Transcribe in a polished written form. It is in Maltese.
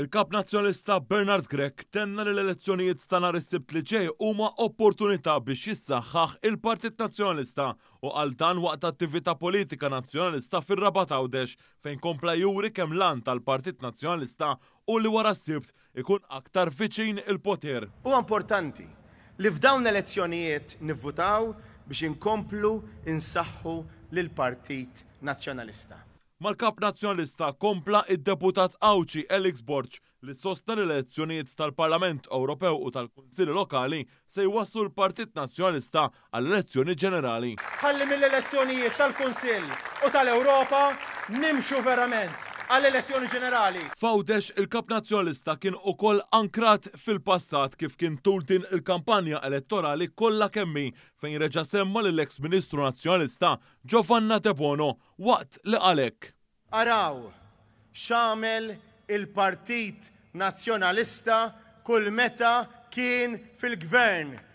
Il-Kap Nazzjonalista Bernard Grech tenna li l-elezzjonijiet ta' nhar is-Sibt li ġej huma opportunità biex jissaħħaħ il-Partit Nazzjonalista u qal dan waqt attività politika Nazzjonalista fir-Rabat Għawdex fejn kompla juri kemm l-għan tal-Partit Nazzjonalista hu li wara s-Sibt ikun aktar viċin il-poter. Huwa importanti li f'dawn l-elezzjonijiet nivvutaw biex inkomplu nsaħħu lill-Partit Nazzjonalista. Mal-Kap Nazzjonalista kompla id-Deputat Għawdxi Alex Borg li sostna li l-elezzjonijiet tal-Parlament Ewropew u tal-Kunsilli Lokali se jwasslu l-Partit Nazzjonalista għall-elezzjoni ġenerali. Ħalli mill-elezzjonijiet tal-Kunsill u tal-Ewropa nimxu verament għall-elezzjoni ġenerali. F'Għawdex il-Kap Nazzjonalista kien ukoll ankrat fil-passat kif kien tul din il-kampanja elettorali kollha kemm hi fejn reġa' semma lill-eks Ministru Nazzjonalista Giovanna Debono waqt li qal hekk. Araw x'għamel il-Partit Nazzjonalista kull meta kien fil-Gvern!